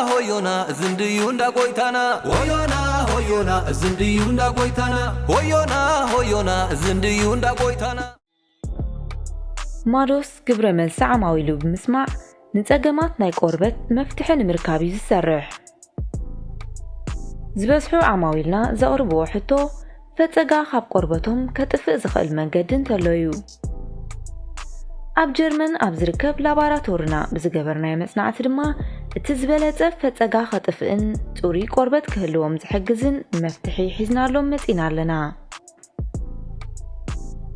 ሆዮና ዝንድዩ እንዳ ጎይታና። ሆዮና ሆዮና ዝንድዩ እንዳ ጎይታና። ሆዮና ሆዮና ዝንድዩ እንዳ ጎይታና። ማዶስ ግብረ መልሲ ዓማዊሉ ብምስማዕ ንጸገማት ናይ ቆርበት መፍትሒ ንምርካብ እዩ ዝሰርሕ። ዝበዝሑ ዓማዊልና ዘቕርብዎ ሕቶ ፈጸጋ ካብ ቆርበቶም ከጥፍእ ዝኽእል መንገዲ እንተሎ እዩ። ኣብ ጀርመን ኣብ ዝርከብ ላባራቶርና ብዝገበርናዮ መጽናዕቲ ድማ እቲ ዝበለጸ ፈጸጋ ከጥፍእን ጽሩይ ቆርበት ክህልዎም ዝሕግዝን መፍትሒ ሒዝናሎም መጺና ኣለና።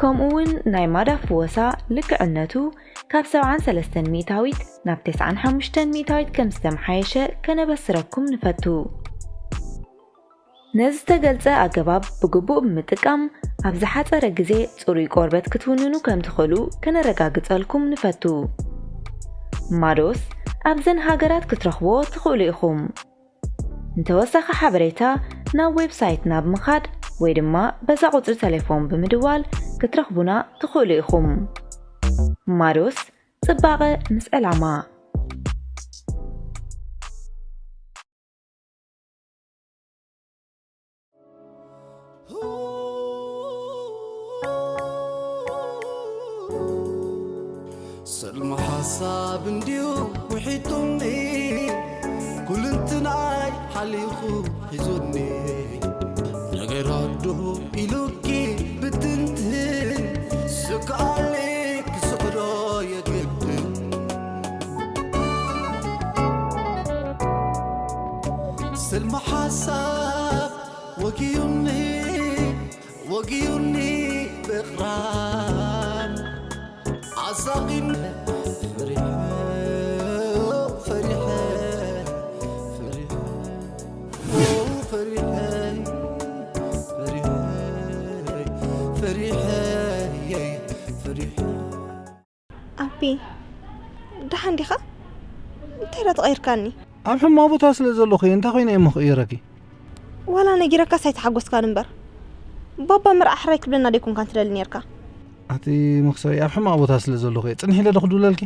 ከምኡ እውን ናይ ማዳፍ ፍወሳ ልክዕነቱ ካብ ሰብዓን ሰለስተን ሚእታዊት ናብ ተስዓን ሓሙሽተን ሚእታዊት ከም ዝተመሓየሸ ከነበስረኩም ንፈቱ። ነዚ ዝተገልጸ ኣገባብ ብግቡእ ብምጥቃም ኣብ ዝሓጸረ ግዜ ጽሩይ ቆርበት ክትውንኑ ከም ትኽእሉ ከነረጋግጸልኩም ንፈቱ። ማዶስ ኣብዘን ሃገራት ክትረኽብዎ ትኽእሉ ኢኹም። ንተወሳኺ ሓበሬታ ናብ ዌብሳይትና ብምኻድ ወይ ድማ በዛ ቁጽሪ ተሌፎን ብምድዋል ክትረኽቡና ትኽእሉ ኢኹም። ማዶስ ጽባቐ ምስ ዕላማ። ሰልሚ ሓሳብ እንድዩ ውሒጡኒ ኩልንትናይ ሓሊኹ ሒዙኒ ነገር ኣዶ ኢሉኪ ብትንትን ስክኣለይ ክስዕሮ የግድን ሰልሚ ሓሳብ ወጊኡኒ ወጊኡኒ ብቕራን ዓሳቒን ፈሪሐ ፈሪሐ ፈሪሐ ፈሪሐ ፈሪሐ ፈሪሐ ኣቢ፣ ደሓን ዲኻ? እንታይ ኢኻ ተቐይርካኒ? ኣብ ሕማቕ ቦታ ስለ ዘለኹ እየ፣ እንታይ ኮይነ እየ እሞ ክቕይረኪ? ዋላ ነጊረካስ ኣይተሓጎስካን እምበር። ባባ መርዓ ሕራይ ክብለና ደይኮንካን ትደሊ ኔርካ? ኣቲ መኽሰበይ፣ ኣብ ሕማቕ ቦታ ስለ ዘለኹ እየ፣ ጽንሒ ኢለ ዶ ክድውለልኪ?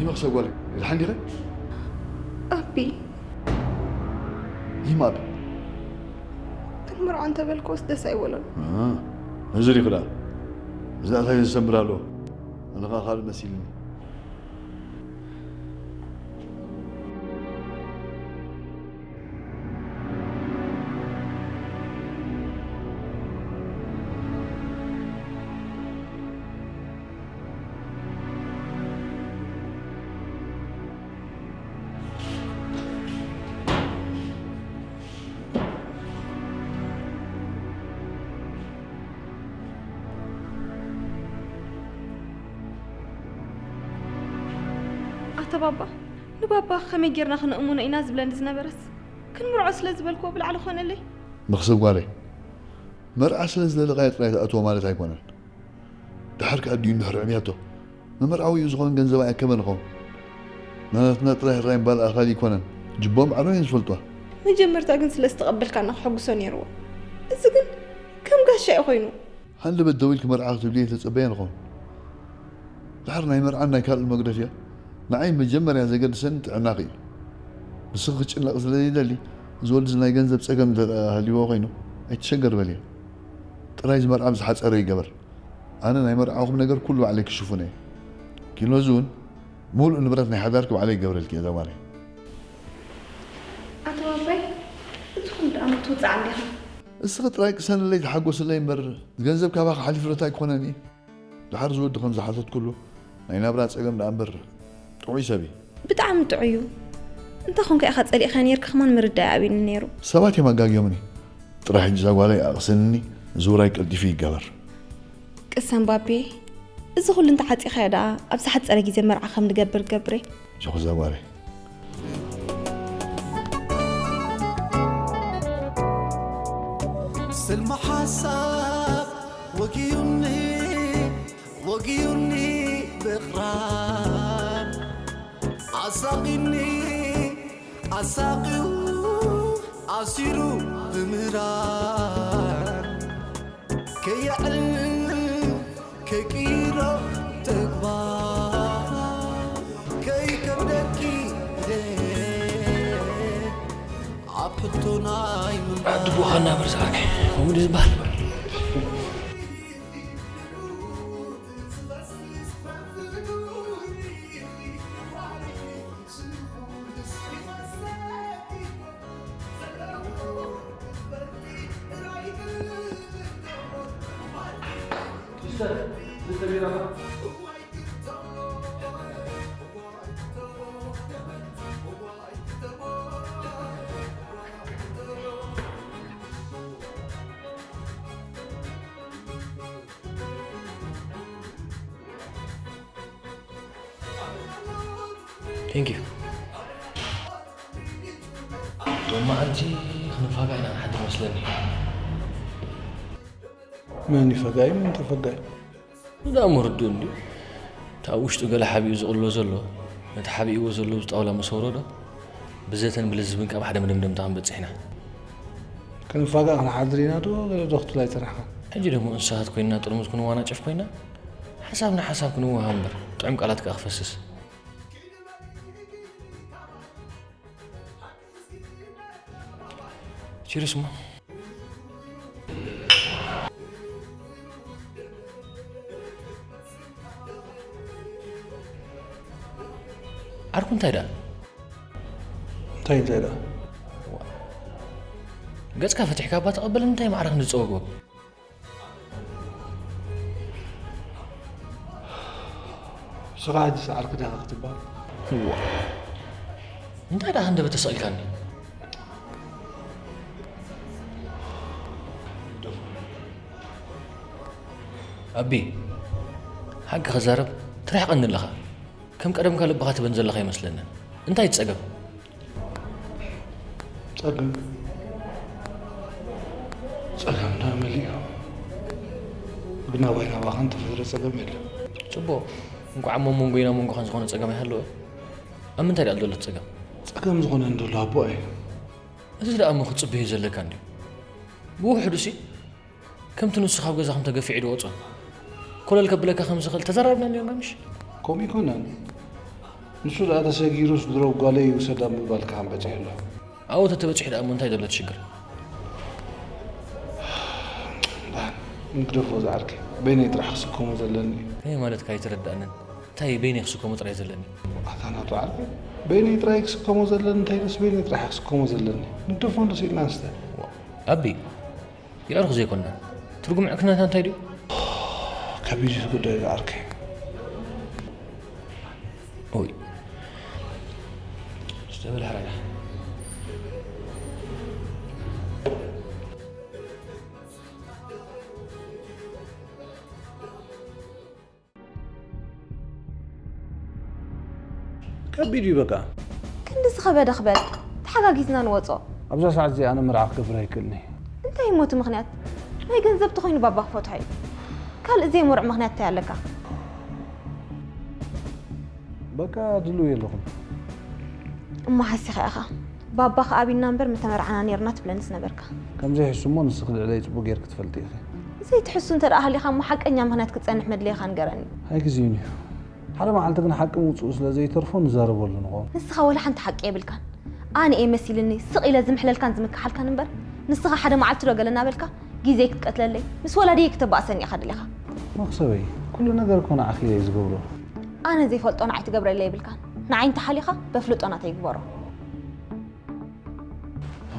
መኽሰብ ጓለይ፣ ድሓን ዲኸ? ኣቢ ይህም ኣቢ። ክንምርዖ እንተበልክዎስ ደስ ኣይበሎን። እዚ ሪኹ ደኣ። እዚ ኣታይ ዘሰምር ኣለዎ። ኣነ ኸዓ ካልእ መሲልኒ። ኣታ ባባ ንባባ ከመይ ጌርና ክነእምኖ ኢና ዝብለኒ ዝነበረስ ክንምርዖ ስለ ዝበልክዎ ብላዕሊ ኮነለይ። መኽሰብ ጓለይ፣ መርዓ ስለ ዝደለኻዮ ጥራይ ትኣትዎ ማለት ኣይኮነን። ድሓር ከኣ ኣዲኡ እንድሕር ዕብያቶ ንመርዓዊኡ ዝኾን ገንዘብ ኣየከበን ኸውን። ናትና ጥራይ ሕራይ እምበኣር ኣኻሊ ኣይኮነን። ጅቦም ዓሮ እየን ዝፈልጥዋ። መጀመርታ ግን ስለ ዝተቐበልካና ክሕጉሶ ነይርዎ። እዚ ግን ከም ጋሻ እዩ ኮይኑ። ሃንደበት ደዊልኪ መርዓ ክትብልዮ ኣይተጸበየን ኸውን። ድሓር ናይ መርዓን ናይ ካልእን መግደፍዮ ንዓይ መጀመርያ ዘገድሰኒ ጥዕናኺ እዩ። ንስኺ ክጭነቕ ስለ ዘይደሊ እዚ ወዲ እዚ ናይ ገንዘብ ጸገም እንተ ደኣ ሃልይዎ ኮይኑ ኣይትሸገር በልዮ። ጥራይ እዚ መርዓ ብዝሓጸረ ይገበር። ኣነ ናይ መርዓኹም ነገር ኩሉ ባዕለይ ክሽፍኖ እየ። ኪኖ እዚ እውን ምሉእ ንብረት ናይ ሓዳርኪ ባዕለይ ክገብረልኪ እየ እዛ ጓለይ። ኣቶ ባባይ እትኹም ደኣ ምትውጻዕ እንዲኻ። እስኺ ጥራይ ቅሰንለይ ተሓጎስለይ እምበር ገንዘብ ካባኺ ሓሊፉ ዶ እንታይ ክኾነኒ እዩ? ድሓር እዚ ወዲ ከም ዝሓተትኩሉ ናይ ናብራ ጸገም ደኣ እምበር ጥዑይ ሰብ እዩ። ብጣዕሚ ጥዑይ እዩ። እንተ ኾንካ ኢኻ ጸሊእኻዮ ኔርካ ከማን ምርዳእ ኣቢኒ ነይሩ። ሰባት እዮም ኣጋግዮምኒ። ጥራይ ሕጂ እዛ ጓለይ ኣቕስንኒ፣ እዚ ውራይ ቀልጢፉ ይገበር። ቅሰን ባቤ፣ እዚ ኹሉ እንተ ዓጺኻዮ ደኣ ኣብ ዝሓጸረ ግዜ መርዓ ከም ንገብር ገብሬ። ጆኹ እዛ ጓለይ። ስልሚ ሓሳብ ወጊኡኒ ወጊኡኒ ብኽራን ኣሳቒኒ ኣሳቒዩ ኣሲሩ ብምህራን ከየዕል ከይቅይሮ ተግባር ከይከብደኪ ኢለ ኣብ ሕቶና ኣይምንባር። ዓዲ ቦኻና በርሳዓኒ ከምኡ ድዩ ዝበሃል? Thank you. ሎም መዓልቲ ክንፋጋእ ኢና ንሓድር መስለኒ። መን እዩ ፈጋኢ? መን ተፈጋኢ? እዛ ምርድኡ እንድዩ። እታ ኣብ ውሽጡ ገለ ሓቢኡ ዝቕሎ ዘሎ፣ ነቲ ሓቢእዎ ዘሎ ኣብዚ ጣውላ ምስ ኣውረዶ፣ ብዘተን ብልዝብን ካብ ሓደ መደምደምታ ክንበጽሕ ኢና። ክንፋጋእ ክንሓድር ኢና ዶ ገለ ዶ ክትብል ኣይጸናሕካን? ሕጂ ደሞ እንስሳት ኮይንና ጥርሙዝ ክንዋናጨፍ ኮይንና፣ ሓሳብና ሓሳብ ክንወሃብ እምበር፣ ጥዑም ቃላት ከኣ ክፈስስ። Cheers እሞ። ዓርኩ እንታይ ደኣ? እንታይ እንታይ ደኣ? ገጽካ ፈቲሕካ እባ ተቐበለኒ፣ እንታይ ማዕረ ክንዲ ዝጸወግወ? ንስኻ ሕጂስ ዓርኩ ዲኻ ክትበሃል? እዋ፣ እንታይ ደኣ ሃንደበት ተሰቒልካኒ? ኣቢ፣ ሓቂ ክዛረብ ትርሕቐኒ ኣለኻ። ከም ቀደምካ ልብኻ ትበን ዘለኻ ኣይመስለንን። እንታይ እቲ ጸገም? ጸገም ጸገም ደኣ መሊኡ ግን ኣባይ ናባኻን ተፈጥረ ጸገም የለን። ጽቡቕ፣ እንቋዕ እሞ መንጎይና መንጎኻን ዝኾነ ጸገም ኣይሃለወ። ኣብ ምንታይ ደኣ ኣሎ እቲ ጸገም? ጸገም ዝኾነ እንዶ ኣሎ ኣቦኣይ። እዚ ደኣ እሞ ክትጽበዮ ዘለካ እንድዩ። ብውሕዱሲ ከምቲ ንሱ ካብ ገዛ ከም ተገፊዑ ድወጾ ኮለል ከብለካ ከም ዝኽእል ተዘራርብና ነርና ምሽ? ከምኡ ይኮነን። ንሱ ደኣ ተሰጊሩስ ድሮ ጓለይ ይውሰዳ ምባል ከኣ በጺሑ ኣሎ። ኣብኡ ተተበጺሑ ደኣ እሞ እንታይ ዘሎ እቲ ሽግር? ንግደፎ ዝዓርከይ፣ በይነይ ጥራሕ ክስከሞ ዘለኒ። እንታይ ማለትካ ኣይተረዳእንን። እንታይ በይነይ ክስከሞ ጥራይ ዘለኒ? ኣታ ናቱ ዓርከይ፣ በይነይ ጥራይ ክስከሞ ዘለኒ እንታይ ኢሉስ በይነይ ጥራሕ ክስከሞ ዘለኒ። ንግደፎ እንዶ ስኢልና ንስተ። ኣቢ፣ የዕሩኽ ዘይኮንና። ትርጉም ዕርክነትና እንታይ ድዩ? ከቢድ እዩ እቲ ጉዳይ ዝዓርከይ። ኦይ። ዝተበል ሓራዳ። ከቢድ እዩ በቃ። ክንዲ ዝኸበደ ክበል፣ ተሓጋጊዝና ንወጾ። ኣብዛ ሰዓት እዚኣ ኣነ መርዓ ክገብር ኣይክእልን እየ። እንታይ እሞ እቲ ምኽንያት? ናይ ገንዘብ ተኾይኑ ባባ ክፈትሖ እዩ። ካልእ ዘይምሩዕ ምኽንያት እንታይ ኣለካ? በቃ ድልው የለኹን። እሞ ሓሲኻ ኢኻ። ባባ ከኣቢና እምበር ምተመርዓና ኔርና ትብለንስ ነበርካ። ከም ዘይሕሱ እሞ ንስኺ ልዕለይ ጽቡቕ ጌርኪ ትፈልጢ ኢኺ። ዘይትሕሱ እንተ ደኣ ሃሊኻ እሞ ሓቀኛ ምኽንያት ክትጸንሕ መድለይካ ንገረኒ። ኣይግዜኡን እዩ። ሓደ መዓልቲ ግን ሓቂ ምውጽኡ ስለ ዘይተርፎ ንዛረበሉ ንኸውን። ንስኻ ወላ ሓንቲ ሓቂ የብልካን። ኣነ እየ መሲልኒ ስቕ ኢለ ዝምሕለልካን ዝምክሓልካን እምበር፣ ንስኻ ሓደ መዓልቲ ዶ ገለ እናበልካ ግዜ ክትቀትለለይ፣ ምስ ወላዲየይ ክተባእሰኒ ኢኻ ደሊኻ። መኽሰበይ፣ ኩሉ ነገር እኮ ንዓኺ እየ ዝገብሮ። ኣነ ዘይፈልጦ ንዓይ ትገብረለይ የብልካን። ንዓይ እንተሓሊኻ በፍልጦ ናተይ ግበሮ።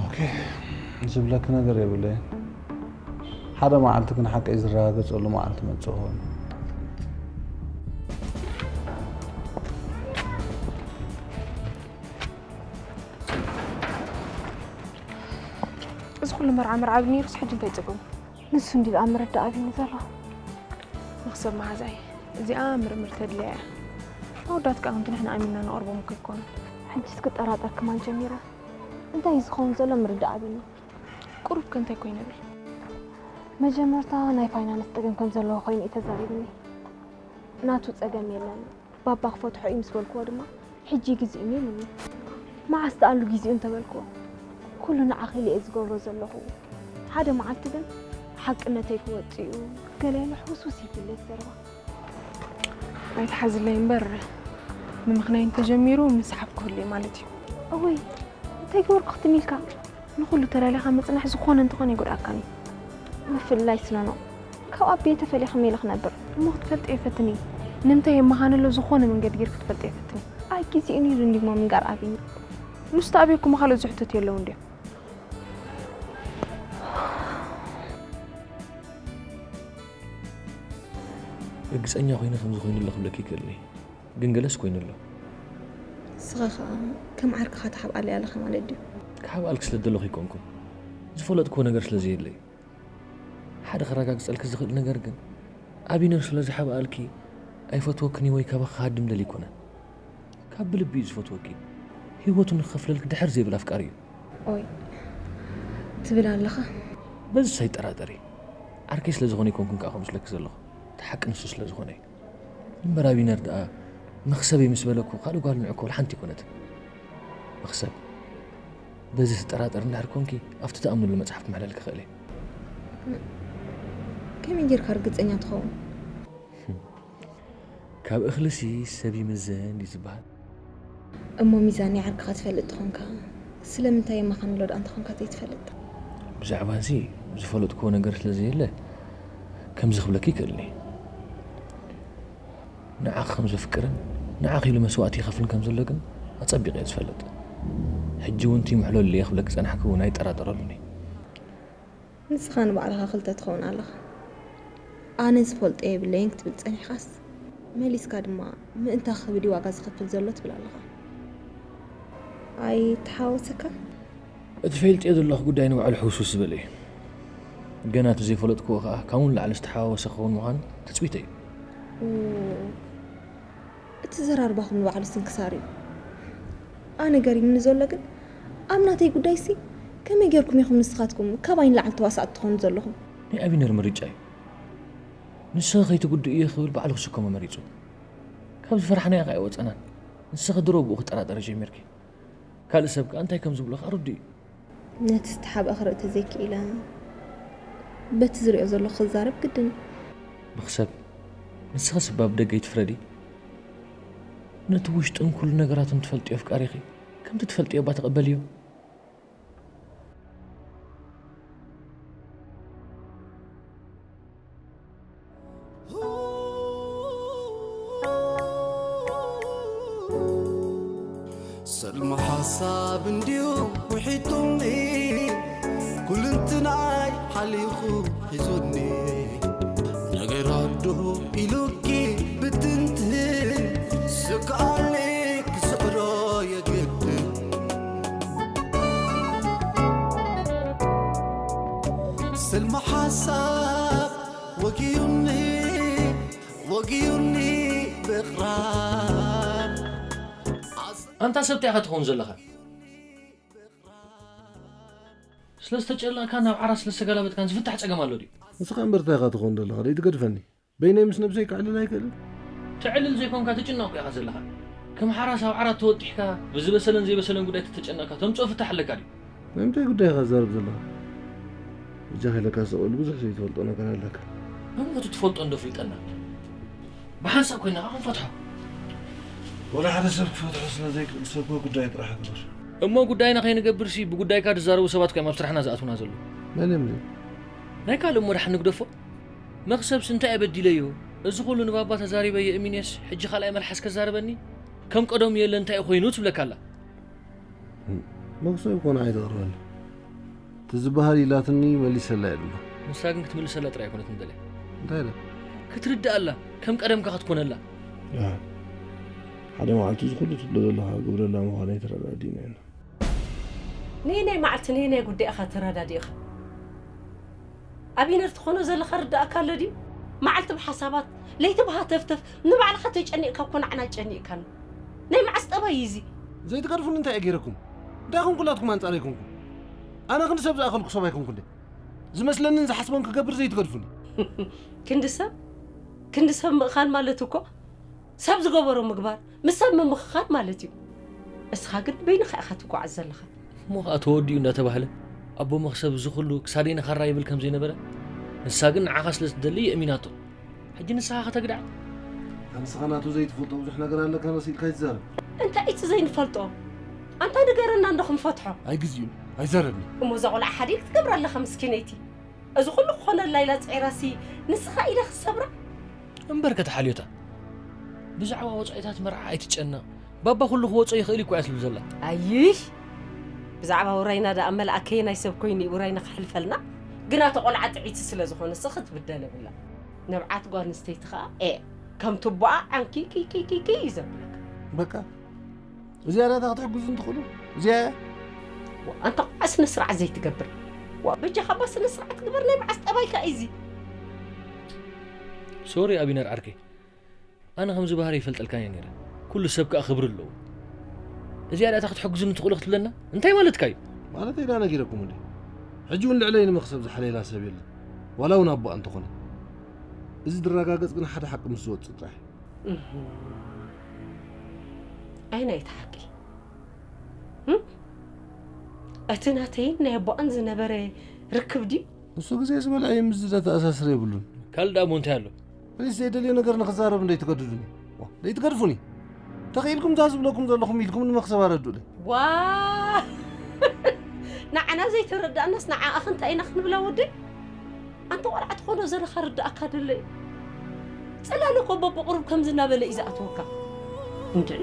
ኦኬ፣ ዝብለኪ ነገር የብለይን። ሓደ መዓልቲ ግን ሓቀይ ዝረጋገጸሉ መዓልቲ መጽእ ኾን። እዚ ኩሉ መርዓ መርዓቢ ነይሩስ ሕጂ እንታይ ጸገሙ? ንሱ እንዲ ደኣ ምርዳእ ኣቢኒ ዘሎ። መኽሰብ መሓዛይ፣ እዚኣ ምርምር ተድልያ እያ። ኣወዳት ከኣ ከምቲ ንሕና ኣሚንና ንቐርቦም እኮ ኣይኮኑን። ሕጂስ ክጠራጠር ክማን ጀሚረ። እንታይ እዩ ዝኸውን ዘሎ ምርዳእ ኣቢኒ። ቁሩብ ከ እንታይ ኮይኑ ይብል? መጀመርታ ናይ ፋይናንስ ጸገም ከም ዘለዎ ኮይኑ እዩ ተዛሪብኒ። ናቱ ጸገም የለን። ባባ ክፈትሖ እዩ ምስ በልክዎ ድማ፣ ሕጂ ግዜኡን ኢሉኒ። መዓስ ደኣሉ ግዜኡ እንተበልክዎ፣ ኩሉ ንዓኺ ኢለ እየ ዝገብሮ ዘለኹ። ሓደ መዓልቲ ግን ሓቅነተይ ክወጽእ እዩ፣ ገለ ኢሉ ሕውስውስ ይብል እቲ ዘረባ። ኣይትሓዝለይ እምበር፣ ንምኽንያት እንተጀሚሩ ምስሓብ ክህሉ እዩ ማለት እዩ። እወይ፣ እንታይ ገበርኩ ክትም ኢልካ? ንኹሉ ተላሊኻ ምጽናሕ ዝኾነ እንተኾነ ኣይጎድኣካን እዩ። ምፍልላይ ስኖኖ፣ ካብ ኣቤ ተፈሊኻ ሜለ ክነብር። እሞ ክትፈልጢ ኣይፈትን እዩ። ንምንታይ የመኻንሎ ዝኾነ መንገዲ ጌርኪ ክትፈልጢ ኣይፈትን እዩ። ኣይ ግዜኡ ነይሩ እንዲሞ ምንጋር ኣቢኒ። ንሱ ተኣብየኩም ካልኦት ዝሕተት የለውን ድዮም? ርግጸኛ ኮይነ ከምዚ ኮይኑሎ ክብለኪ ይክእልኒ። ግን ገለስ ኮይኑ ኣሎ። ንስኻ ኸኣ ከም ዓርክኻ ትሓብኣለይ ኣለኻ ማለት ድዩ? ክሓብኣልኪ ስለ ዝደለኹ ኣይኮንኩን። ዝፈለጥክዎ ነገር ስለ ዘየለይ። ሓደ ከረጋግጸልኪ ዝኽእል ነገር ግን፣ ኣቢነር ስለ ዝሓብኣልኪ ኣይፈትወክን እዩ ወይ ካባኺ ክሃድም ደልዩ ኣይኮነን። ካብ ብልቢ እዩ ዝፈትወኪ። ህይወቱ ንክኸፍለልኪ ድሕር ዘይብል ኣፍቃሪ እዩ። ኦይ፣ ትብል ኣለኻ? በዚስ ኣይጠራጠሪ። ዓርከይ ስለ ዝኾነ ኣይኮንኩን ከኣ ከምስለኪ ዘለኹ። እቲ ሓቂ ንሱ ስለ ዝኾነ እዩ። እምበር ኣቢነር ደኣ መኽሰበይ ምስ በለኩ ካልእ ጓል ንዕኮ ሓንቲ ኣይኮነትን። መኽሰብ፣ በዚ ትጠራጠር እንድሕር ኮንኪ ኣብቲ ትኣምንሉ መጽሓፍ ክምሕለልኪ ክእል እየ። ከመይ ጌርካ ርግጸኛ ትኸውን? ካብ እኽልሲ ሰብ ይምዘን ድዩ ዝበሃል? እሞ ሚዛን ናይ ዓርክኻ ትፈልጥ ተኾንካ፣ ስለምንታይ የማኻንሎ ደኣ እንተኾንካ ዘይትፈልጥ? ብዛዕባዚ ዝፈለጥክዎ ነገር ስለ ዘየለ፣ ከምዚ ክብለኪ ይክእልኒ። ንዓኺ ከም ዘፍቅርን ንዓኺ ኢሉ መስዋእቲ ይኸፍልን ከም ዘሎ ግን ኣጸቢቐ እየ ዝፈልጥ። ሕጂ እውን እቲ ይምሕለሉ እየ ክብለኪ ዝጸናሕኩ እውን ኣይጠራጠረሉን እየ። ንስኻ ንባዕልኻ ክልተ ትኸውን ኣለኻ። ኣነ ዝፈልጦ የብለይን ክትብል ጸኒሕካስ፣ መሊስካ ድማ ምእንታ ክብዲ ዋጋ ዝኸፍል ዘሎ ትብል ኣለኻ። ኣይተሓወሰካን? እቲ ፈልጥዮ ዘለኹ ጉዳይ ንባዕሉ ሕውስውስ ዝበለ እዩ። ገና እቲ ዘይፈለጥክዎ ከኣ ካብኡ ንላዕሊ ዝተሓዋወሰ ክኸውን ምዃኑ ትጽቢተይ እዩ። ኡ፣ እቲ ዘራርባኹም ንባዕሉ ስንክሳር እዩ። ኣነ ገሪምኒ ዘሎ ግን፣ ኣብ ናተይ ጉዳይሲ ከመይ ጌርኩም ኢኹም ንስኻትኩም ካባይ ንላዕሊ ተዋሳእቲ ትኾኑ ዘለኹም? ናይ ኣቢነር ምርጫ እዩ። ንስኺ ከይትጉድእ እየ ክብል ባዕሉ ክስከሞ መሪጹ። ካብ ዝፈራሕናዮ ከኣ ኣይወጸናን። ንስኺ ድሮ ብኡ ክትጠራጠሪ ጀሚርኪ። ካልእ ሰብ ከኣ እንታይ ከም ዝብሎ ከኣ ርዱእ እዩ። ነቲ ዝተሓብአ ክርኢ ተዘይክኢለ፣ በቲ ዝሪኦ ዘለኹ ክዛረብ ግድን እዩ። መኽሰብ፣ ንስኽስ እባ ብደገ ኣይትፍረዲ። ነቲ ውሽጥን ኩሉ ነገራትን ትፈልጥዮ ኣፍቃሪኺ ከምቲ ትፈልጥዮ እባ ተቐበልዮ። ሰልሚ ሓሳብ እንድዩ ውሒጡኒ፣ ኩልንትናይ ሓሊኹ ሒዙኒ። ነገር ኣዶ ኢሉኪ ብትንትን፣ ስክኣለይ ክስዕሮ የግድን። ሰልሚ ሓሳብ ወጊዩኒ፣ ወጊዩኒ ብቕራብ። ኣንታ ሰብ እንታይ ኢኻ ትኸውን ዘለኻ? ስለ ዝተጨነቕካ ናብ ዓራት ስለ ዝተገላበጥካን ዝፍታሕ ጸገም ኣሎ ድዩ? ንስኻ እምበር እንታይ ኢኻ ትኸውን ዘለኻ? ደይትገድፈኒ። በይነይ ምስ ነብሰይ ክዕልል ኣይክእልን። ትዕልል ዘይኮንካ ትጭነቕ እኮ ኢኻ ዘለኻ። ከም ሓራስ ኣብ ዓራት ተወጢሕካ ብዝበሰለን ዘይበሰለን ጉዳይ ተተጨነቕካ ተምጽኦ ፍታሕ ኣለካ ድዩ? ናይ ምንታይ ጉዳይ ኢኻ ትዛረብ ዘለኻ? በጃኻ ኢለካ ስቕ በል፣ ብዙሕ ዘይትፈልጦ ነገር ኣለካ። እሞ እቲ ትፈልጦ እንዶ ፍልጠና። ብሓንሳብ ኮይና ከዓ ክንፈትሖ። ወላ ሓደ ሰብ ክፈትሖ ስለ ዘይክእል ሰብ እኮ ጉዳይ ጥራሕ ግበር። እሞ ጉዳይና ከይንገብርሲ ብጉዳይካ ዝዛረቡ ሰባት ኮይኖም ኣብ ስራሕና ዝኣትዉና ዘለዉ። መን እዮም እዚኦም? ናይ ካልእ እሞ ደሓን ንግደፎ። መኽሰብስ እንታይ እየ በዲለዮ? እዚ ኩሉ ንባባ ተዛሪበ የእሚንየስ ሕጂ ካልኣይ መልሓስ ከዛርበኒ? ከም ቀደሙ የለ እንታይ ኮይኑ ትብለካ ኣላ። መኽሰብ ኮነ ኣይተቕርበኒ። እቲ ዝበሃል ኢላትኒ መሊሰላ እየ ድማ። ንሳ ግን ክትምልሰላ ጥራይ ኣይኮነትን ደልያ። እንታይ ኢለ? ክትርድኣላ፣ ከም ቀደምካ ክትኮነላ። ኣህ፣ ሓደ መዓልቲ እዚ ኩሉ ትብሎ ዘለኻ ግብረላ ምዃነይ ተረዳዲእና ኢና። ነየናይ መዓልቲ ነየናይ ጉዳይ ኢኻ ተረዳዲእኻ? ኣቢነር ትኾኖ ዘለኻ ርዳእካ ኣሎ ድዩ? መዓልቲ ብሓሳባት ለይቲ ብሃተፍተፍ ንባዕልኻ ተጨኒቕካ እኮ ንዓና ጨኒቕካና። ናይ መዓስ ጠባይ እዩ እዚ? ዘይትገድፉኒ እንታይ እየ ገይረኩም? እንታይ ኮንኩላትኩም ኣንጻር ኣይኮንኩም? ኣነ ክንዲ ሰብ ዝኣኸልኩ ሰብ ኣይኮንኩ እንደ ዝመስለንን ዝሓስቦን ክገብር ዘይትገድፉኒ። ክንዲ ሰብ ክንዲ ሰብ ምእኻል ማለት እኮ ሰብ ዝገበሮ ምግባር ምስ ሰብ ምምኽኻር ማለት እዩ። እስኻ ግን በይንኻ ኢኻ ትጓዓዝ ዘለኻ። እሞ ኸኣ ተወዲኡ እንዳተባህለ ኣቦ መኽሰብ እዚ ኩሉ ክሳደይ ንኻራ ይብል ከም ዘይነበረ ንሳ ግን ንዓኻ ስለ ትደሊ የእሚናቶ። ሕጂ ንስኻ ከተግድዓ። ኣንስኻ ናቱ ዘይትፈልጦ ብዙሕ ነገር ኣለካ መሲልካ ይትዛረብ። እንታይ እቲ ዘይንፈልጦ? ኣንታ ንገረና እንዶ ክንፈትሖ። ኣይግዜኡን ኣይዛረብን። እሞ እዛ ቆልዓ ሓደይ ክትገብራ ኣለኻ ምስኪነይቲ። እዚ ኩሉ ክኾነላ ኢላ ጽዒራሲ ንስኻ ኢዳ ክትሰብራ? እምበር ከተሓልዮታ ብዛዕባ ወጻኢታት መርዓ ኣይትጨነቕ። ባባ ኩሉ ክወጾ ይኽእል እዩ እኮ እያ ትብል ዘላ። ኣይሽ ብዛዕባ ውራይና ደኣ መልኣከየ ናይ ሰብ ኮይኑ እዩ ውራይና ክሕልፈልና። ግና እቲ ቆልዓ ጥዒቲ ስለ ዝኾነሲ ክትብደል የብላ። ንብዓት ጓል ኣንስተይቲ ኸኣ ኤ ከም ቱቦኣ ዓንኪ ኪኪኪኪ እዩ ዘብለካ። በቃ እዚኣ ዳታ ክትሕግዙ እንትኽእሉ እዚኣ እያ። ኣንታ ቆልዓ ስነ ስርዓት ዘይትገብር ዋ በጃኻ እባ ስነ ስርዓት ግበር ናይ መዓስ ጠባይካ እዩ እዚ። ሶሪ ኣቢነር ዓርከይ ኣነ ከምዚ ባህሪ ይፈልጠልካ እየ ነይረ። ኩሉ ሰብ ከኣ ክብሪ ኣለዎ። እዚኣ ዳታ ክትሕግዙኒ ትኽእሉ ክትብለና እንታይ ማለትካ እዩ? ማለተይ ዳ ነጊረኩም እንዴ? ሕጂ እውን ልዕለይ ንመኽሰብ ዝሓለየላ ሰብ የለን። ዋላ እውን ኣቦኣ እንተኾነ። እዚ ዝረጋገጽ ግን ሓደ ሓቂ ምስ ዝወጽእ ጥራሕ እዩ። ኣይ ናይቲ ሓቂ እቲ ናተይን ናይ ኣቦኣን ዝነበረ ርክብ ድዩ? ንሱ ግዜ ዝበልዐ እዩ ምስዚ ዘተኣሳስር የብሉን። ካልእ ደኣ እሞ እንታይ ኣሎ? ፕሊስ ዘይደልዮ ነገር ንክዛረብ እንደይትገድዱኒ። ዋ፣ ዘይትገድፉኒ። ተኽኢልኩም እዛ ዝብለኩም ዘለኹም ኢልኩም ንመኽሰብ ኣረድኡለይ። ዋ ንዓና ዘይተረዳእናስ ንዓኣኽ እንታይ ኢና ክንብላ ወደይ? ኣንታ ቆልዓ ትኾኖ ዘለኻ ርዳእካ ደሎ እዩ። ጽላለ እኮ በብቑሩብ ከምዚ እናበለ እዩ ዝኣትወካ። እንድዒ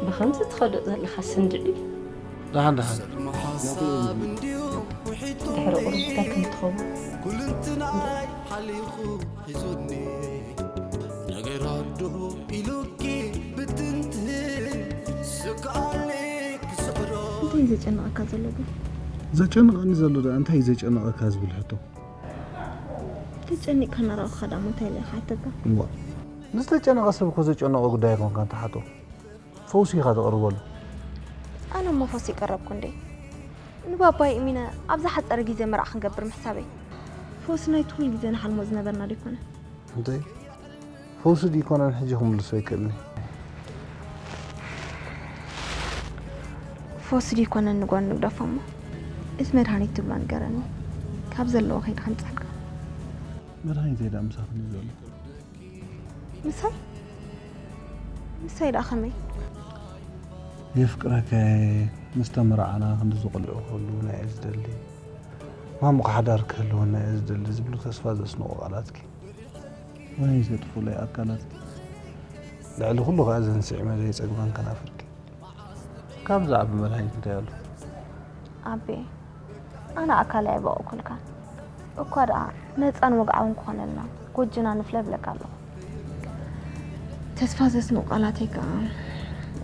ብኸምዚ ትኸዶ ዘለኻስ እንድዒ። ደሓን ደሓን። ሰልሚ ሓሳብ እንድዩ ውሒጡ ድሕሪ ቁሩብ እንታይ ከም ትኸውን። ኩልንትናይ ሓሊኹ ሒዙኒ ነገር ኣዶ ኢሉኪ ብትንትን ስክኣለይ ክስዕሮ እንታይ እዩ ዘጨንቐካ ዘሎ ግን? ዘጨንቐኒ ዘሎ ደኣ እንታይ እዩ ዘጨንቐካ ዝብል ሕቶ? ተጨኒቕካ እናረኣኹኻ ደኣ እሞ እንታይ ኢለ ክሓተካ? እዋ፣ ንዝተጨነቐ ሰብ እኮ ዘጨነቖ ጉዳይ ኣይኮንካን ትሓቶ። ፈውሲ ኢኻ ተቕርበሉ። ኣነ እሞ ፈውሲ ቀረብኩ እንዴ? ንባባይ እሚነ ኣብ ዝሓጸረ ግዜ መርዓ ክንገብር ምሕሳበይ። ፈውሲ ናይቲ ኩሉ ግዜ ንሓልሞ ዝነበርና ዶ ኣይኮነን? እንተ ፈውሲ ድዩ ኣይኮነን ሕጂ ክምልሶ ኣይክእልን እየ። ፈውሲ ድዩ ኣይኮነን ንጓል ንግደፎ እሞ እቲ መድሃኒት ትብሎ ንገረኒ። ካብ ዘለዎ ከይደ ከምጽኣልካ። መድሃኒተይ ደኣ ምሳኽን እዩ ዘሎ። ምሳይ? ምሳይ ደኣ ከመይ? የፍቅረካየ ምስ ተመርዓና ክንዲ ዝቆልዑ ከህልዉና እየ ዝደሊ። ማሙቕ ሓዳር ክህልወና እየ ዝደሊ ዝብሉ ተስፋ ዘስንቑ ቃላትኪ ወይ ዘጥፉለይ ኣካላትኪ ልዕሊ ኩሉ ከኣ ዘንስዒ መለይ ጸግማን ከናፍርኪ ካብ ዝዓቢ መድሃኒት እንታይ ኣሎ? ኣቤ ኣነ ኣካል ኣይበቕኩልካን እኳ ደኣ ነፃን ወግዓውን ክኾነልና ጎጅና ንፍለ ብለካ ኣለኹ። ተስፋ ዘስንቑ ቃላተይ ከኣ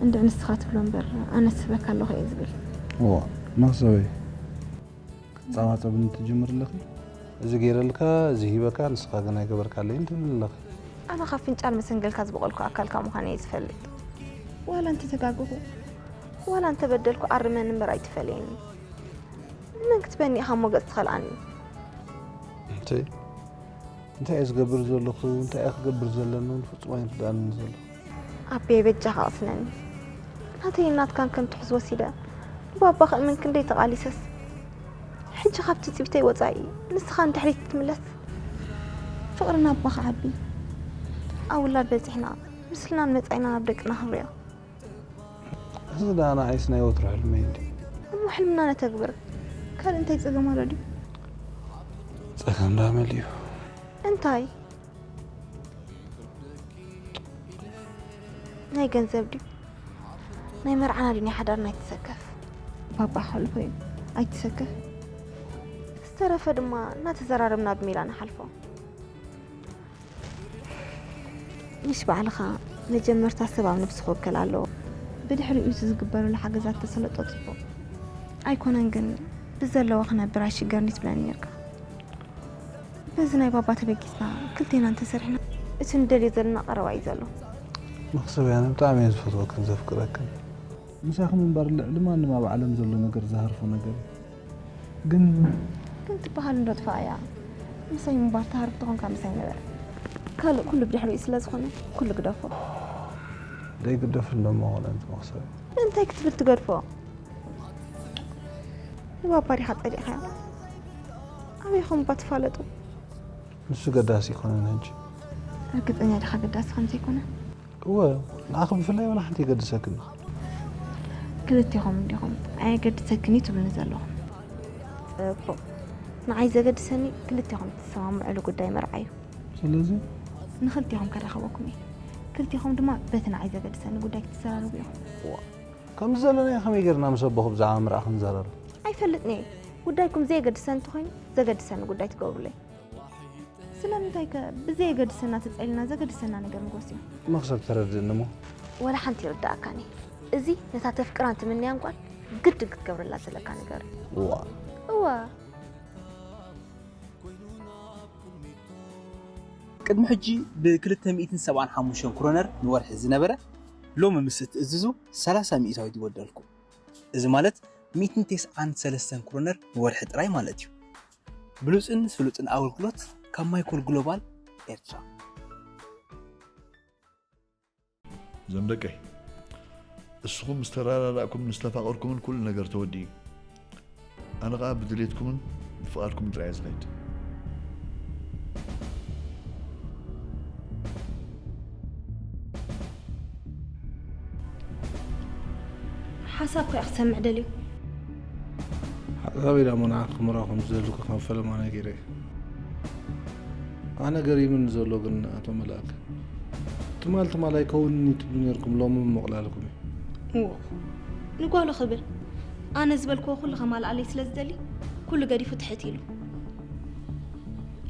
እንድዒ ንስኻ ትብሎ እምበር ኣነ ስበካ ኣለኹ እየ ዝብል። እዋ መኽሰበይ ክትጸባጸብኒ ትጅምር ኣለኺ። እዚ ገይረልካ እዚ ሂበካ ንስኻ ግን ኣይገበርካለይን ትብልኒ ኣለኺ። ኣነ ካብ ፍንጫል መሰንገልካ ዝበቐልኩ ኣካልካ ምዃነ እየ ዝፈልጥ። ዋላ እንተተጋገኹ ዋላ እንተበደልኩ ኣርመኒ እምበር ኣይትፈለየኒ። ንመን ክትበኒ ኢኻ ሞገስ ትኸልኣኒ? እንተ እንታይ እየ ዝገብር ዘለኹ እንታይ እየ ክገብር ዘለኒ እውን ፍጹም ኣይርድኣንን ዘሎ። ኣቤ በጃኻ ኣቕስነኒ። ናተይን ናትካን ከም ትሕዝ ወሲደ ንባባ ከእምን ክንደይ ተቓሊሰስ ሕጂ ካብ ትጽቢተይ ወጻኢ ንስኻ ንድሕሪት ክትምለስ? ፍቕሪ ናባ ክዓቢ ኣብ ውላድ በጺሕና ምስልናን መጻኢናን ኣብ ደቅና ክንሪኦ። እዚ ደኣ ንዓይስ ናይ ወትሩ ሕልመይ እንድዩ። እሞ ሕልምና ነተግብር ካልእ እንታይ ጸገም ኣሎ ድዩ? ጸገም ደኣ መሊኡ። እንታይ? ናይ ገንዘብ ድዩ? ናይ መርዓና ድዩ ናይ ሓዳርና ኣይትሰከፍ። ባባ ሓልፎ እዩ ኣይትሰከፍ። ዝተረፈ ድማ እናተዘራረብና ብሜላ ንሓልፎ። ምሽ ባዕልኻ መጀመርታ ሰብ ኣብ ነብሱ ክወከል ኣለዎ። ብድሕሪኡ እቲ ዝግበረሉ ሓገዛት ተሰለጦ ጽቡቕ። ኣይኮነን ግን ብዘለዎ ክነብር ኣይሽገርኒ ትብለኒ ነርካ። በዚ ናይ ባባ ተበጊስና ክልቴና እንተሰሪሕና እቲ ንደልዮ ዘለና ቀረባ እዩ ዘሎ። መኽሰብ ያነ ብጣዕሚ እየ ዝፈትወክን ዘፍቅረክን። ምሳኽን ምንባር ልዕሊ ማንም ኣብ ዓለም ዘሎ ነገር ዝሃርፎ ነገር እዩ። ግን ግን ትበሃል እንዶ ጥፋ እያ። ምሳይ ምንባር ትሃርፍ ተኾንካ ምሳይ ንበር። ካልእ ኩሉ ብድሕሪኡ ስለ ዝኾነ ኩሉ ግደፎ። ዘይግደፍ እንደሞ ኾነ እንት መኽሰብ። እንታይ ክትብል ትገድፎ? ንባባ ዲኻ ጸሊእኻዮ? ኣበይ ኸም እባ ትፋለጡ? ንሱ ገዳሲ ኣይኮነን ሕጂ። ርግጸኛ ዲኻ ገዳሲ ከም ዘይኮነ? እወ ንዓኺ ብፍላይ ዋላ ሓንቲ የገድሰክን። ክልቴኹም እንዲኹም ኣየገድሰክን እዩ ትብሉኒ ዘለኹም። ጽቡቕ ንዓይ ዘገድሰኒ ክልቴኹም ትሰማምዕሉ ጉዳይ መርዓ እዩ። ስለዚ ንኽልቴኹም ከራኽበኩም እየ። ክልቴኹም ድማ በቲ ንዓይ ዘገድሰኒ ጉዳይ ክትዘራረቡ ኢኹም። ከምዚ ዘለናዮ ከመይ ጌርና ምስ ኣቦኹ ብዛዕባ መርዓ ክንዘራረብ? ኣይፈልጥን እየ። ጉዳይኩም ዘየገድሰኒ እንተኾይኑ ዘገድሰኒ ጉዳይ ትገብሩለይ። ስለምንታይ ከ ብዘየገድሰና ተጸሊልና ዘገድሰና ነገር ንጎስዮ? መኽሰብ ተረድእኒ እሞ። ወላ ሓንቲ ይርድኣካን እዩ። እዚ ነታ ተፍቅራን ትምንያን ጓል ግድን ክትገብረላ ዘለካ ነገር እዩ። እዋ። እዋ። ቅድሚ ሕጂ ብ ክልተ ሚእትን ሰብዓን ሓሙሽተን ክሮነር ንወርሒ ዝነበረ ሎሚ ምስ እትእዝዙ ሰላሳ ሚእታዊት ይወደልኩም። እዚ ማለት ሚእትን ተስዓን ሰለስተን ክሮነር ንወርሒ ጥራይ ማለት እዩ። ብሉጽን ስሉጥን ኣገልግሎት ካብ ማይኮል ግሎባል ኤርትራ። እዞም ደቀይ፣ እስኹም ምስ ተረዳዳእኩምን ዝተፋቐርኩምን ኩሉ ነገር ተወዲኡ። ኣነ ኸኣ ብድሌትኩምን ብፍቓድኩምን ጥራይ እየ ዝኸይድ። ሓሳብካ እየ ክሰምዕ ደልዩ። ሓሳበይ ዳሞ ንዓኺ ክምህሮ ከም ዝደልኩ ከም ፈለማ ነጊረ እየ። ኣነ ገሪሙኒ ዘሎ ግን ኣቶ መልኣክ፣ ትማል ትማል ኣይከውንን እዩ ትብሉ ነይርኩም፣ ሎሚ ምቕላልኩም እዩ። እዎ፣ ንጓሉ ክብል ኣነ ዝበልክዎ ኩሉ ከማልኣለይ ስለ ዝደሊ ኩሉ ገዲፉ ትሕት ኢሉ።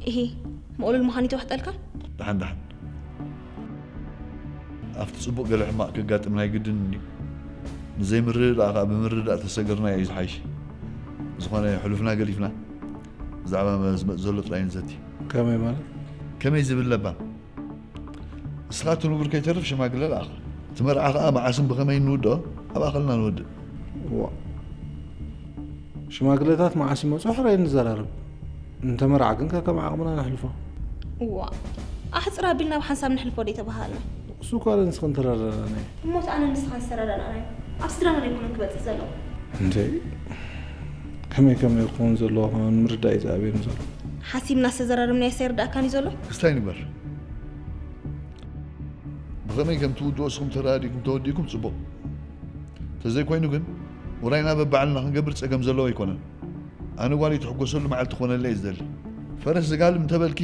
ኢሂ፣ ምቕሉል ምዃኑ ይተዋሕጠልካ? ደሓን ደሓን። ኣብቲ ጽቡቕ ገለ ሕማቕ ከጋጥም ናይ ግድን እንድዩ። ንዘይምርድዳእ ከኣ ብምርድዳእ ተሰገርናዮ እዩ ዝሓይሽ። ብዝኾነ ሕሉፍና ገዲፍና ብዛዕባ ዝመጽእ ዘሎ ጥራይ ንዘቲ። ከመይ ማለት? ከመይ ዝብል ለባም። ንስኻ እቲ ንቡር ከይተርፍ ሽማግለ ለኣኽ። እቲ መርዓ ከኣ መዓስን ብኸመይን ንውድኦ ኣብኣ ከለና ንወድእ። እዋ። ሽማግለታት መዓስ ይመጹ ሕራይ ንዘራረብ። እንተ መርዓ ግን ከከም ዓቕምና ነሕልፎ። እዋ ኣሕጽር ኣቢልና ብሓንሳብ ነሕልፎ ዶ ኣይተባሃልናን? እሱ እኳ ኣነ ንስኽን ተረዳዳእናዮ። እሞ እቲ ኣነን ንስኻን ዝተረዳዳእናዮ ኣብ ስድራና ዶ ኣይኮነን ክበጽሕ ዘለዎ? እንተ ከመይ ከመይ ክኸውን ዘለዎ ከማን ምርዳእ እዩ ዝኣብየኒ ዘሎ። ሓሲብና ዝተዘራረብናዮስ ኣይርድኣካን እዩ ዘሎ? ክስታይ ንግበር። ከመይ ከም ትውድኦ እስኹም ተረዳዲእኩም ተወዲእኩም ጽቡቕ። ተዘይኮይኑ ግን ውራይና በባዕልና ክንገብር ጸገም ዘለዎ ኣይኮነን። ኣነ ጓል ይትሕጎሰሉ መዓልቲ ክኾነለይ እየ ዝደሊ። ፈረስ ዝጋልብ እንተበልኪ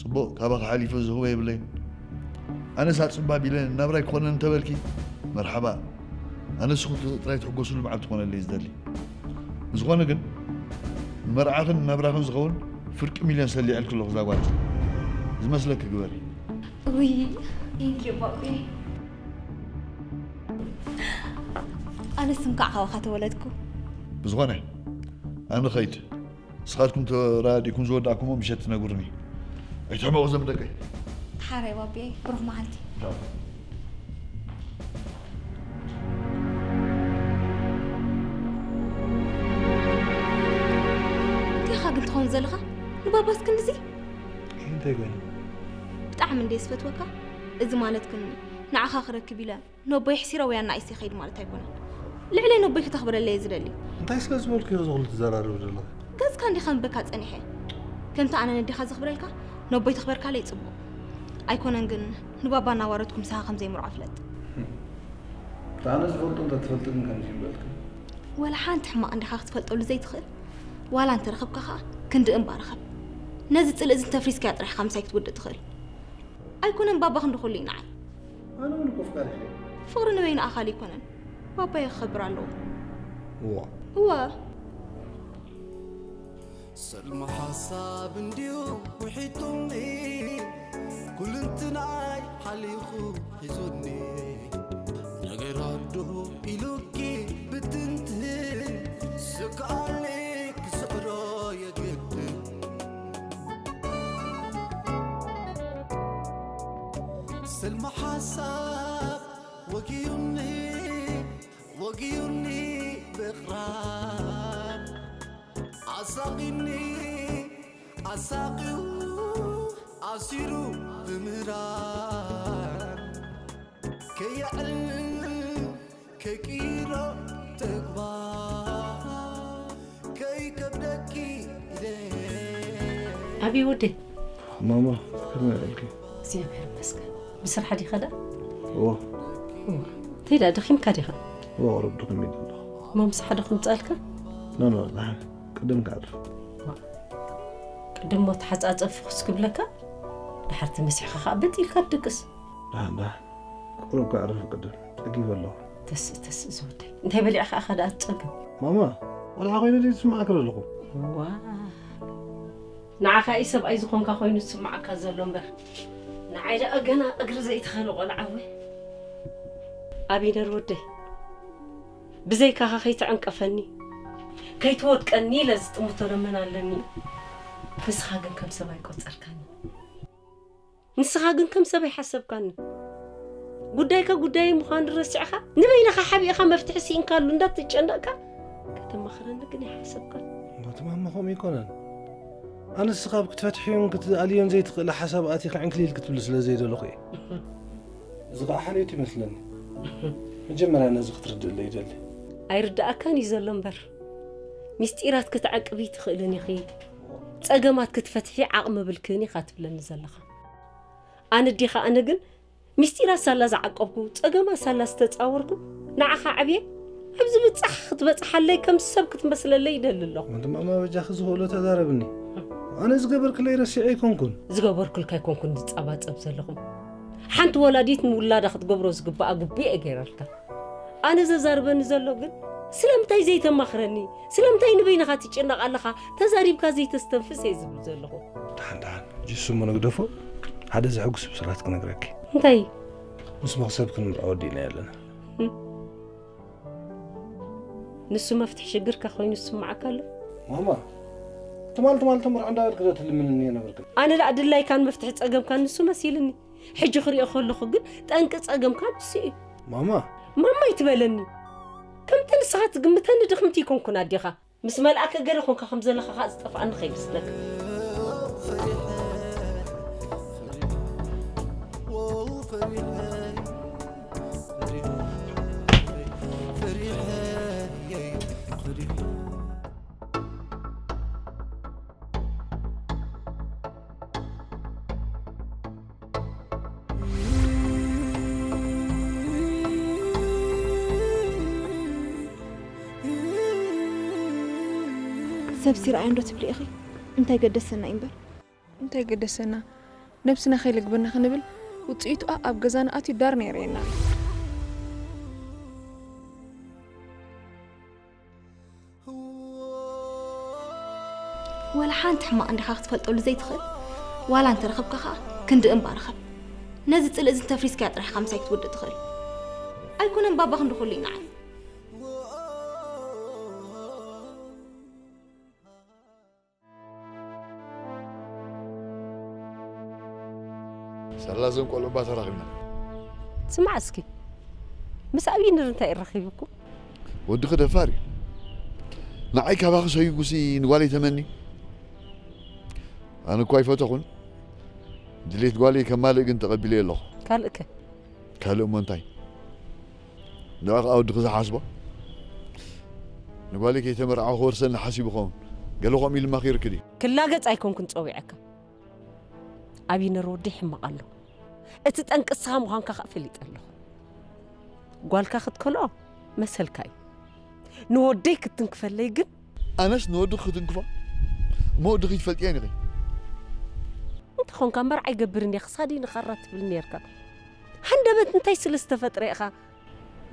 ጽቡቕ፣ ካባኺ ሓሊፈ ዝህቦ የብለይን። ኣነስ ኣጽባብ ኢለ ናብራይ ክኾነን እንተበልኪ መርሓባ። ኣነ እስኹም ጥራይ ትሕጎስሉ መዓልቲ ክኾነለይ እየ ዝደሊ። ብዝኾነ ግን ንመርዓኽን ናብራኽን ዝኸውን ፍርቂ ሚልዮን ሰሊዐልኪ ኣለኹ እዛ ጓል። ዝመስለኪ ግበሪ። ውይ ቴንኪዩ ባቁ። ኣነስ እንኳዕ ካባኻ ተወለድኩ። ብዝኾነ ኣነ ኸይድ። ንስኻትኩም ተራዲእኩም ዝወዳእኩሞ ምሸት ትነግሩኒ። ኣይትሕመቑ ዘም ደቀይ። ሓራይ ባቢየይ ብሩኽ መዓልቲ። እንታይ ኢኻ ግን ትኸውን ዘለኻ? ንባባስ ክንድዚ? እንታይ ኮይኑ? ብጣዕሚ እንደ ዝፈትወካ። እዚ ማለት ግን ንዓኻ ክረክብ ኢለ ነቦይ ሕሲረ ወይ ኣናኢሰ ይኸይድ ማለት ኣይኮነን። ልዕለይ ነቦይ ክተኽብረለይ እየ ዝደሊ። እንታይ ስለ ዝበልኩ ኢኺ እዚ ኩሉ ትዘራረቢ ዘለኺ? ገጽካ እንዲኻ ምበካ ጸኒሐ። ከምቲ ኣነ ነዴኻ ዘኽብረልካ ነቦይ ተኽበርካለይ ጽቡቕ። ኣይኮነን ግን ንባባ እናዋረድኩ ምሳኻ ከም ዘይምርዖ ፍለጥ። እታ ኣነ ዝፈልጦ እንተትፈልጢ ግን ከምዚ ይብለልኪ። ወላ ሓንቲ ሕማቕ እንዲኻ ክትፈልጠሉ ዘይትኽእል ዋላ እንተረኸብካ ኸኣ ክንዲ እምባ ርኸብ። ነዚ ጽልእ እዚ እንተፍሪስካዮ ጥራሕ ኢኻ ምሳይ ክትውድእ ትኽእል። ኣይኮነን ባባ ክንዲ ኩሉ እዩ ንዓይ። ኣነ እውን እኮ ፍቃድኪ እየ። ፍቕሪ ንበይኑ ኣኻሊ ኣይኮነን። ባባየ ክኸብር ኣለዎ። እዋ እወ ሰልሚ ሓሳብ እንድዩ ውሒጡኒ፣ ኩልንትናይ ሓሊኹ ሒዙኒ። ነገር ኣዶ ኢሉኪ ብትንትን፣ ስግኣለይ ክስዕሮ የግድን። ሰልሚ ሓሳብ ወጊዩኒ፣ ወጊዩኒ ብቕራብ ኣሳቒኒ ኣሳቒዩ ኣሲሩ ብምህራር ከየዕል ከይቅይሮ ተግባር ከይከብደኪ ኢለ ኣበይ ወደይ? ማማ ከመይ ውዒልኪ? እግዚኣብሔር ይመስገን። ብስራሕ ዲኻ ደኣ? እዎ እንታይ ደኣ ደኺምካ ዲኻ? እዎ ቁሩብ ድኽም ኢለ ኣለኹ። እሞ ምሳሕ ዶ ክምጻልካ? ኖ ኖ ደሓን ቅድም ክኣርፍ። ቅድም ሞ ተሓጻጸፍ ፍኹስ ክብለካ ድሓር ተመሲሕኻ ከኣ በጥ ኢልካ ትድቅስ። ደሓን ደሓን ቁሩብ ክኣርፍ ቅድም ጸጊበ ኣለኹ። ተስእ ተስእ ዝወደይ እንታይ በሊዕካ ኢኻ ደኣ ትጸግብ? ማማ ቆልዓ ኮይነ ድየ ዝስምዓኪ ዘለኹ? ዋ ንዓኻ እዩ ሰብኣይ ዝኾንካ ኮይኑ ዝስምዓካ ዘሎ እምበር ንዓይ ደኣ ገና እግሪ ዘይተኸለ ቆልዓ እወ። ኣቢነር ወደይ ብዘይካኻ ከይትዕንቀፈኒ ከይትወድቀኒ ኢለ ዝጥምቶ ደመና ኣለኒ። ንስኻ ግን ከም ሰብ ኣይቆጸርካኒ። ንስኻ ግን ከም ሰብ ኣይሓሰብካኒ። ጉዳይካ ጉዳይ ምዃኑ ረሲዕኻ ንበይንኻ ሓቢእኻ መፍትሒ ስኢንካሉ እንዳትጨነቕካ ከተማኽረኒ ግን ኣይሓሰብካን። እሞ እቲ ማማ ከምኡ ኣይኮነን። ኣነስ ካብ ክትፈትሕዮን ክትኣልዮን ዘይትኽእላ ሓሳብ ኣቲኺ ዕንክሊል ክትብሊ ስለ ዘይደለኹ እየ። እዚ ከዓ ሓልዮት ይመስለኒ። መጀመርያ ነዚ ክትርድእለይ ይደሊ። ኣይርድኣካን እዩ ዘሎ እምበር ሚስጢራት ክትዓቅቢ ትኽእልን ኢኺ። ጸገማት ክትፈትሒ ዓቕሚ ብልክን ኢኻ ትብለኒ ዘለኻ። ኣነ ዲኻ ኣነ ግን ሚስጢራት ሳላ ዝዓቀብኩ ጸገማት ሳላ ዝተጻወርኩ ንዓኻ ዓብየ ኣብዚ ብጻሕ ክትበጽሓለይ ከም ሰብ ክትመስለለይ ይደሊ ኣለኹ። ወንድም ኣማ በጃኺ ዝኽእሎ ተዛረብኒ። ኣነ ዝገበርክለይ ረሲዐ ኣይኮንኩን። ዝገበርኩልካ ኣይኮንኩን ዝጻባጸብ ዘለኹ። ሓንቲ ወላዲት ንውላዳ ክትገብሮ ዝግባኣ ጉቡእ እየ ገይረልካ። ኣነ ዘዛርበኒ ዘሎ ግን ስለምንታይ ዘይተማኽረኒ? ስለምንታይ ንበይንኻ ትጭነቕ ኣለኻ? ተዛሪብካ ዘይተስተንፍስ እየ ዝብል ዘለኹ። ደሓን ደሓን ጅሱ እሞ ንግደፎ። ሓደ ዘሐጉስ ብስራት ክነግረኪ። እንታይ? ምስ መኽሰብ ክንምርዖ ወዲእና ኣለና። ንሱ መፍትሒ ሽግርካ ኮይኑ ዝስምዓካ ኣሎ? ማማ ትማል ትማል ተምርዖ እንዳበልክ ዶ ትልምንኒ የነበርክ? ኣነ ደኣ ድላይካን መፍትሒ ጸገምካን ንሱ መሲልኒ። ሕጂ ክሪኦ ከለኹ ግን ጠንቂ ጸገምካ ንሱ እዩ። ማማ ማማ ይትበለኒ። ከምቲ ንስኻ ትግምተኒ ድኽምቲ ይኮንኩን ኣዴኻ። ምስ መልኣከ ገለ ኮንካ ከም ዘለኻ ኸኣ ዝጠፍኣኒ ከይመስለካ። ነብሲ ረኣዮ እንዶ ትብሊ ኢኺ? እንታይ ገደሰና እዩ እምበር? እንታይ ገደሰና? ነብስና ከይልግበና ክንብል ውፅኢቱ ኣብ ገዛና ኣትዩ ዳር ነይረየና። ወላ ሓንቲ ሕማቕ እንዲኻ ክትፈልጠሉ ዘይትኽእል፣ ዋላ እንተረኸብካ ኸኣ ክንዲ እምባ ርኸብ። ነዚ ጽልኢ እዚ እንተፍሪስካያ ጥራሕ ኢኻ ምሳይ ክትወድእ ትኽእል። ኣይኮነን ባባ ክንዲ ኩሉ እዩ ንዓይ። ሳላ እዞም ቆልዑ እባ ተራኺብና። ስማዕ እስኪ፣ ምስ ኣብይንር እንታይ እዩ ረኺቡኩም? ወድኺ ደፋር እዩ። ንዓይ ካባኺ ሰጒጉሲ ንጓለይ ተመኒ? ኣነ እኳ ኣይፈተኹን። ድሌት ጓለይ ከማልእ ግን ተቐቢለዮ ኣለኹ። ካልእከ? ካልእ እሞ እንታይ? ንዑ ኸኣ ወድኺ ዝሓስቦ። ንጓለይ ከይተመርዓኹ ክወርሰኒ ሓሲቡ ኸውን። ገለ ከምኡ ኢሉ መኺሩኪ ድዩ? ክላገጽ ኣይኮንኩን ጸዊዐካ። ኣብይነር ወደይ ሕማቕ ኣሎ። እቲ ጠንቂ እስኻ ምዃንካ ኸኣ ፈሊጠ ኣለኹ። ጓልካ ክትከልኦ መሰልካ እዩ። ንወደይ ክትትንክፈለይ ግን ኣነስ ንወድኺ ክትንክፎ እሞ ወድኺ ትፈልጥየን ኢኺ። እንተኾንካ እምበር ኣይገብርን እየ ክሳዲ ንኻራ ትብል ነርካ። ሃንደበት እንታይ ስለ ዝተፈጥረ ኢኻ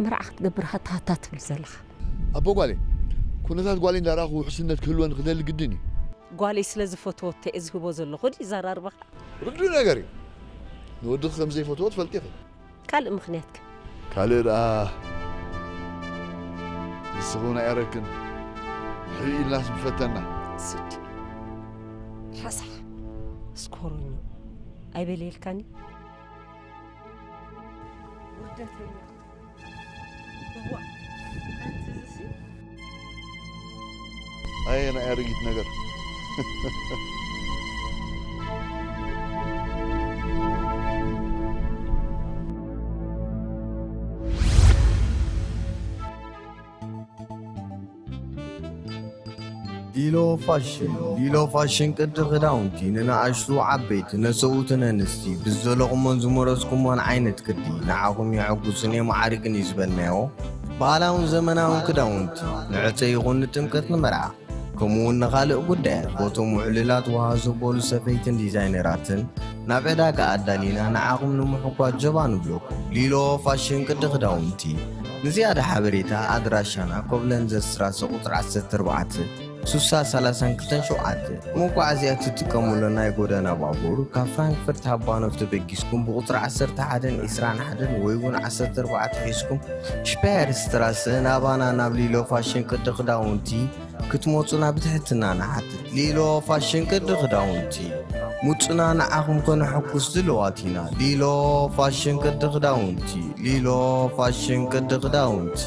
መርዓ ክትገብር ሃታሃታ ትብል ዘለኻ? ኣቦ ጓለይ ኩነታት ጓለይ እንዳረኣኹ ውሕስነት ክህልወኒ ክደሊ ግድን እዩ። ጓለይ ስለ ዝፈትወቶ እየ ዝህቦ ዘለኹ ድዩ ዘራርባኻ? ርዱእ ነገር እዩ። ንወድኺ ከም ዘይፈትዎ ትፈልጢ ኢኺ። ካልእ ምኽንያትከ? ካልእ ደኣ ንስኺ እውን ኣየረክን። ሕይ ኢልናስ ምፈተና። ስድ ረሳሕ እስኮረኞ ኣይበልየልካኒ። ውርደተኛ። እዋ፣ ኣንቲ እዚሲ? ኣየ ናይ ኣረጊት ነገር። ሊሎ ፋሽን ሊሎ ፋሽን ቅዲ ክዳውንቲ ንንኣሽቱ ዓበይቲ ነሰብኡትን ኣንስቲ ብዝደለኹሞን ዝመረፅኩሞን ዓይነት ቅዲ ንዓኹም የሐጉስን የማዕርግን እዩ ዝበልናዮ ባህላውን ዘመናውን ክዳውንቲ ንዕፀ ይኹን ንጥምቀት ንመርዓ ከምኡ እውን ንኻልእ ጉዳያት ቦቶም ውዕሉላት ወሃ ዘበሉ ሰፈይትን ዲዛይነራትን ናብ ዕዳጋ ኣዳሊና ንዓኹም ንምሕጓዝ ጀባ ንብለኩም። ሊሎ ፋሽን ቅዲ ክዳውንቲ ንዝያዳ ሓበሬታ ኣድራሻና ኮብለንዘ ስትራሰ ቁፅሪ ዓሰርተ ኣርባዕተ ስሳ ሰላሳን ክልተን ሸውዓተ መጓዓዝያ እትጥቀሙሉ ናይ ጎደና ባቡር ካብ ፍራንክፈርት ሃባኖፍ ተበጊስኩም ብቁፅሪ ዓሰርተ ሓደን ዕስራን ሓደን ወይ እውን ዓሰርተ ኣርባዕተ ሒዝኩም ሽፓየር ስትራሰ ናባና ናብ ሊሎ ፋሽን ቅዲ ክዳውንቲ ክትመፁና ብትሕትና ንሓትት። ሊሎ ፋሽን ቅዲ ክዳውንቲ ሙፅና ንዓኹም ከነሐጉስ ድልዋት ኢና። ሊሎ ፋሽን ቅዲ ክዳውንቲ ሊሎ ፋሽን ቅዲ ክዳውንቲ።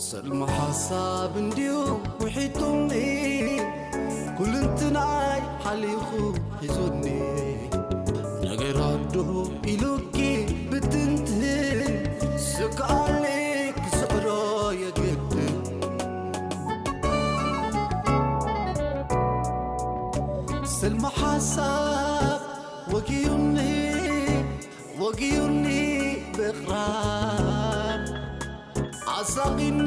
ሰልሚ ሓሳብ እንድዩ ውሒጡኒ ኩልንትናይ ሓሊኹ ሒዙኒ ነገር ኣዶ ኢሉኪ ብትንትን ስክኣኒ ክስዕሮ የግድን ስልሚ ሓሳብ ወጊዩኒ ወጊዩኒ ብቕራብ ኣሳቒኒ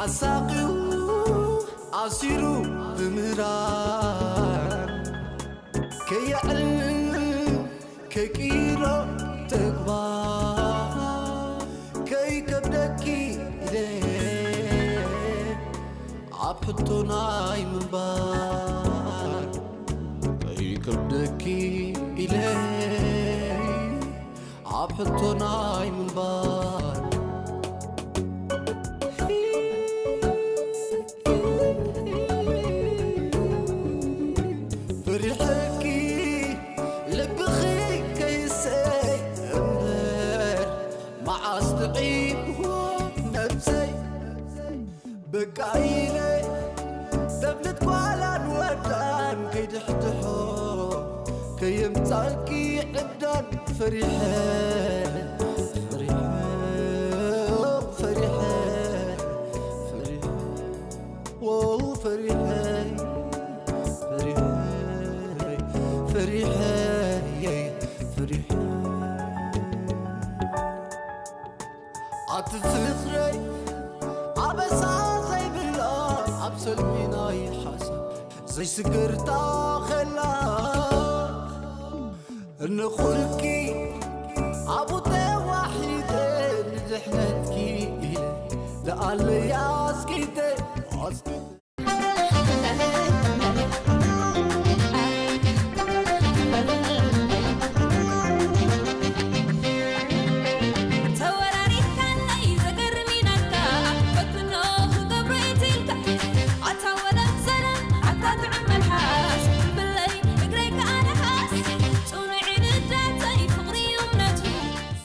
ኣሳቒዩ ኣሲሩ ብምህራር ከየዕል ከይቅይሮ ተግባር ከይከብደኪ ኢለ ኣብ ሕቶ ናይ ምንባር ከይከብደኪ ኢለ ኣብ ሕቶ ናይ ምንባር ፈሪሐኪ ልብኺ ከይሰይ እምበር መዓስ ጥዒምዎ ነብሰይ በቃ ኢለ ተብልት ጓላን ወዳን ከይድሕድሖ ከየምጻልኪ ዕብዳን ፈሪሐ ፈሪሐ ፈሪሐ ፈሪሐ ወው ፈሪሐ ፈሪሐ ፈሪሐ ፈሪሐ ኣቲ ዝኽረይ ኣበሳ ዘይብላ ኣብ ሰልሚ ናይ ሓሳብ ዘይስግርታ ኸላ እንኹልኪ ኣብኡ ተዋሒደ ንድሕነትኪ ኢለ ደኣለይ ኣስኪተ ኣስኪተ